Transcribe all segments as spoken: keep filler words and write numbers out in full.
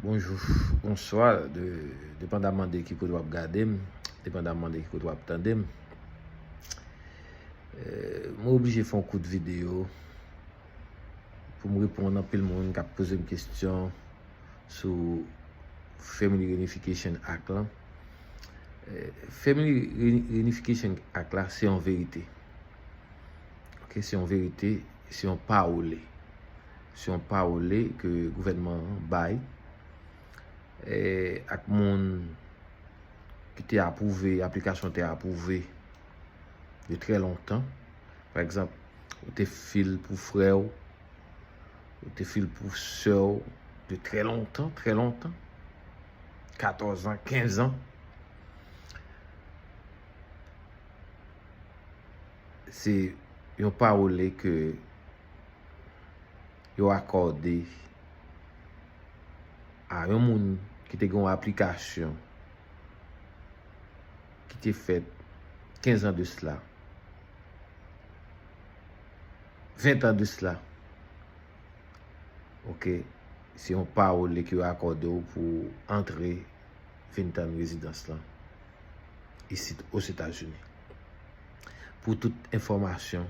Bonjou, bonswa, de, depandaman de ki kote w ap gade m, depandaman de ki kote w ap tande m. Eh, mwen oblije fè yon kout videyo pou m reponn anpil moun k ap poze m kesyon sou Family Reunification Act lan. Eh, Family Reuni-, Reunification Act la, se yon verite. Ok, se yon verite, se yon pawole. Se yon pawole ke gouvènman an bay, eh, ak moun ki te apwouve, aplikasyon te apwouve de trè lontan. Pa egzanp, ou te fil pou frè w, ou te fil pou sè w de trè lontan, trè lontan. Katòz an, kenz an. Se yon pawole ke yo akòde a yon moun ki te gen yon aplikasyon ki te fèt kenz an de sila, ven an de sila. Ok, se yon pawole ke yo akòde w pou antre vin tann rezidans lan isit Ozetazini. Pou tout enfòmasyon,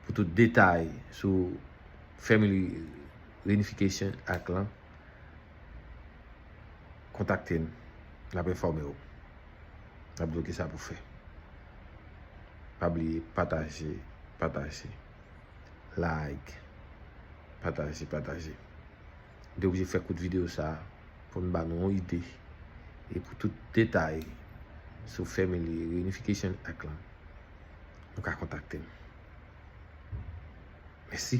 pou tout detay sou Family Reunification Act lan, kontakte n, n ap enfòme w. N ap di w kisa pou fè. Pa bliye pataje, pataje, like, pataje, pataje. M te oblije fè kout videyo sa a pou n ba nou yon ide. E pou tout detay sou Family Reunification Act lan, nou ka kontakte m. Mèsi.